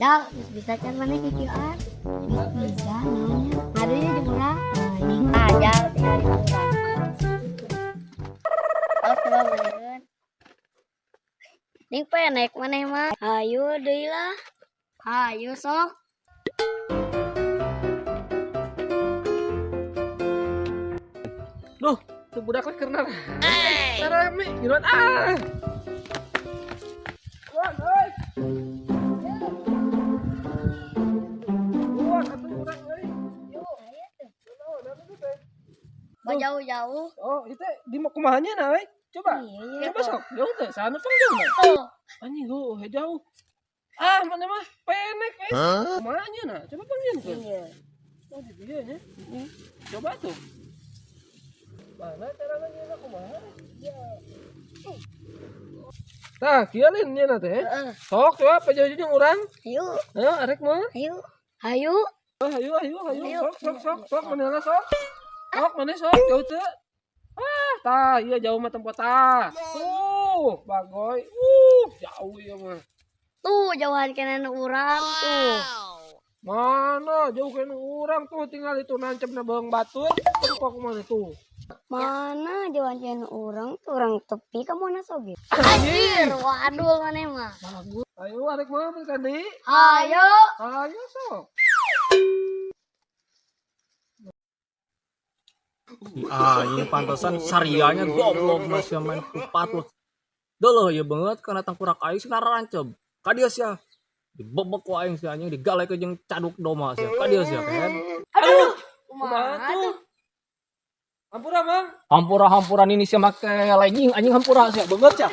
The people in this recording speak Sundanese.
Jal, geus bisa can maneh kikieuan? Bisa naonnya. Ngarunya jeung urang. Ah, Jal tinggal di urang. Oh, coba beureun. Ning penek maneh mah. Hayu deui lah. Hayu sok. Duh, tuh budak leh keur rame, giluan ah. Buan, euy. Buan atuh urang euy. Mau jauh-jauh. Oh, itu di kumaha nya na euy? Coba. Iya, Coba sok, jauh teh, sana pang jauh na. Tuh. Anjing oh, jauh. Ah, mana mah penek euy. Kumaha nya na? Coba panggilkeun. Iya. Oh, di dieu nya. Coba tuh. Mana carana nyeuna kumaha? Ya. Tah, kieu lin nyeuna teh. Heeh. Sok coba pajaw jeung urang. Hayu, Ayo arek mah. hayu. Hayu. Oh, hayu hayu hayu. Ayo. Sok sok sok sok manehna sok. Sok maneh sok jauh teu. Ah, tah ieu jauh mah tempat tah. Tuh, bagoy. Jauh ieu mah. Tuh jauhan kena urang tuh. Mana jauh kena urang tuh tinggal itu nancep na beung batur. Tempat kumaha tuh. Mana jauhan kena urang tuh urang tepi ka mana soge. Anjir. Anjir, waduh maneh mah. Bagus. Ayo arek mah kandi. Hayu. Ayo sok. Ah, ini pantesan sarianya goblok masih main kupat loh. Dulu ya banget karena tangkurak aing sih narancep. Ka dieu sia. Dibebek ku aing sia anjing digalek jeung caduk doma sia. Ka dieu sia kan. Aduh, Kumaha kumaha tuh? Hampura, Mang. Hampura-hampuran ini sia make legging anjing hampura sia beungeut sia.